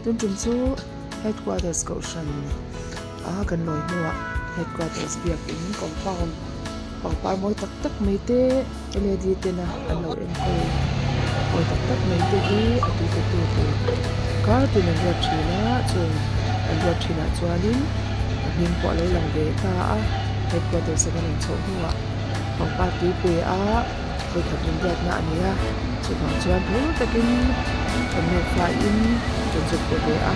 Tun tum chu headquarters kohhran a kan lawi hnuah headquarters biakin compound pangpar mawi tak tak mai te led tena an lo enkawl mawi tak tak mai te hi a tui pe tu tur kar tin an ruat thin a chung an ruat thinah chuanin a hming pawh a lo lang ve ta a headquarters a kan rawn chhoh hnuah pangpar tui pe a vawikhat min biakna a ni a chuvang chuan phur takin kan nufa in kan zuk pe ve a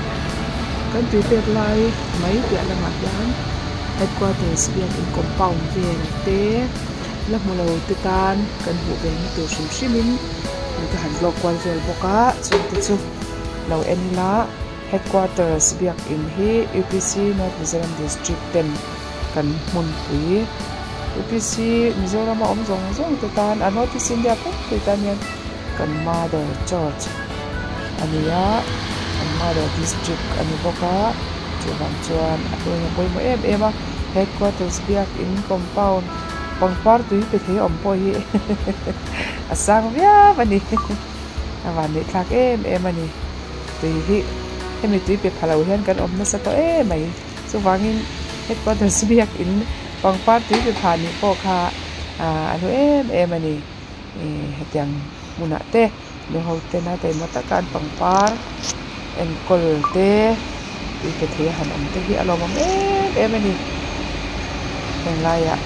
kan tui pek lai mai piah lamah hian headquarters biakin compound vel te la hmu lo te tan kan hmuh ve na tur hrim hrim in ka han vlog kual vel bawk a chungte chu lo en ila headquarters biakin hi U P C North Mizoram district ten kan hmunpui U P C Mizoram a awm zawng zawng te tan a North East India pum pui tan hian kan mother church a ni a kan mother district a ni bawk a chuvang chuan a hnuaiah pawimawh em em a headquarters biakin compound pangpar tui pe thei awm pawh hi a sang viau a ni a van neih thlak em em a ni tui hi hemi tui pe pha lo hian kan awm nasa tawh em mai. Chuvangin headquarters biakin pangpar tui pe phah nih pawh kha a hlu em em a ni. Ih hetiang hmunah te nu ho tena taima taka an pangpar enkawl te tui pe thei a han awm te hi a lawmawm em em a ni. Heng laiah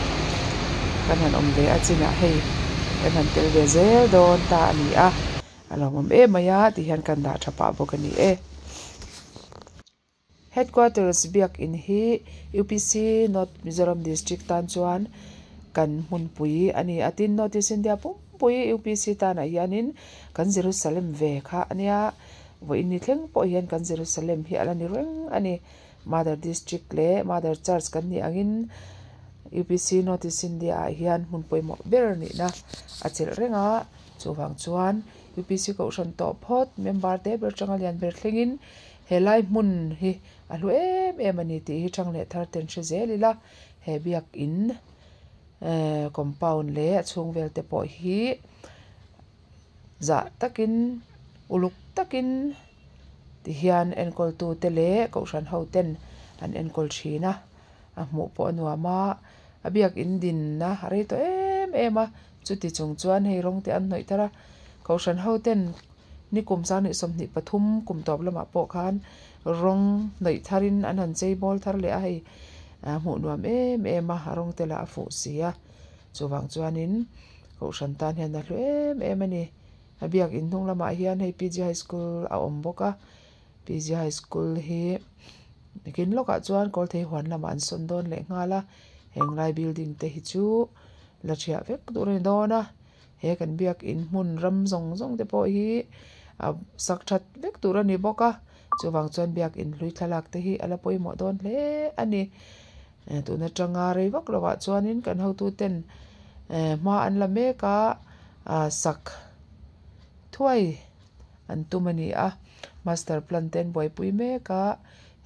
kan han awm ve a chinah hei kan han tel ve zel dawn ta a ni a, a lawmawm em mai a tih hian kan dah tha pah bawk a ni e. Headquarters biakin hi U P C North Mizoram District tan chuan kan hmunpui a ni a, tin North East India pumpui U P C tanah hianin kan Jerusalem ve kha a nia, vawiin ni thleng pawh hian kan Jerusalem hi a la ni reng a ni. Mother District leh Mother Church kan nih angin U P C North East India ah hian hmun pawimawh ber nihna a chelh reng a, chuvang chuan U P C kohhran tawh phawt member te ber tanga lian ber thlengin Helai hmun hi a hlu em em a ni tih hi thang leh thar ten hre zel ila, he biakin ehh compound leh a chhung vel te pawh hi zah takin uluk takin ti hian enkawl tu te leh kohhran ho ten an enkawl thin a, a hmuh pawh a nuam a, a biakin dinna a rei tawh em em a, chuti chung chuan hei rawng te an hnawih thar a, kohhran ho ten. Ni kum sanghnih 23 kum tawp lamah pawh khan rawng hnawih tharin an han chei bawl thar leh a, hei hmuh nuam em em a, a rawng te lah a fuh si a, chuvang chuanin kohhran tan hian a hlu em em a ni. A biakin hnung lamah hian hei P G High School a awm bawk a, P G High School hi nikin lawkah chuan Kawlthei huan lamah an sawn dawn leh nghal a, heng lai building te hi chu la thiah vek tur a ni dawn a. He kan biakin hmun ram zawng zawng te pawh hi a sak that vek tur a ni bawk a chuvang chuan biakin hlui thlalak te hi a la pawimawh dawn hle a ni tun atanga rei vak lovah chuanin kan hotu ten hma an la mek a sak thuai an tum a ni a master plan te an buaipui mek a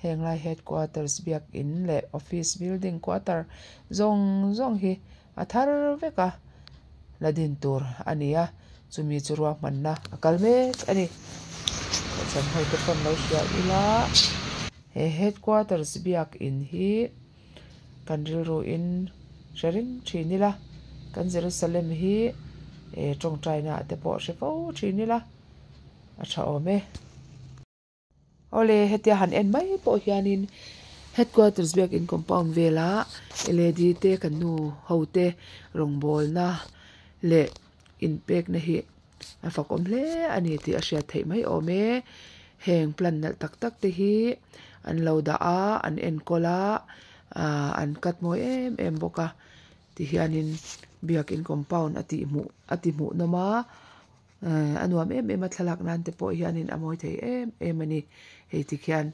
heng lai headquarters biakin leh office building quarter zawng zawng hi. A thar vek a, la din tur a ni a, chumi chu ruahmanna a kal mek a ni. Kohhran ho te pawn lo hria ila, he headquarters biakin hi kan rilru in hre reng thin ila, kan Jerusalem hi tawngtaina ah te pawh hre fo thin ila a tha awm e. Awle hetia han en mai pawh hianin headquarters biakin compound vela L A D te kan nu ho te rawngbawlna leh inpekna hi a fakawm hle a ni tih a hriat theih mai awm e. Heng plant nalh tak tak te hi an lo dah a an enkawl a ah an cut mawi em em bawk a tihianin biakin compound a tih hmuh a ti hmuh nawm a. A nuam em em a thlalak nan te pawh hianin a mawi thei em em a ni. Hei tikhian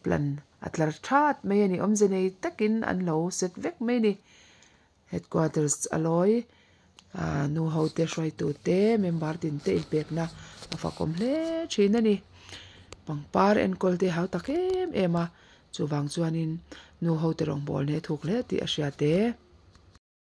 plan a tlar that mai a ni. Awmze nei takin an lo set vek mai a ni. Headquarters a lawi ah nu ho te hruaitu te member tin te inpekna a fakawm hle thin a ni. Pangpar enkawl te hau tak em em a chuvang chuanin nu ho te rawngbawlna hi a thuk hle tih a hriat e.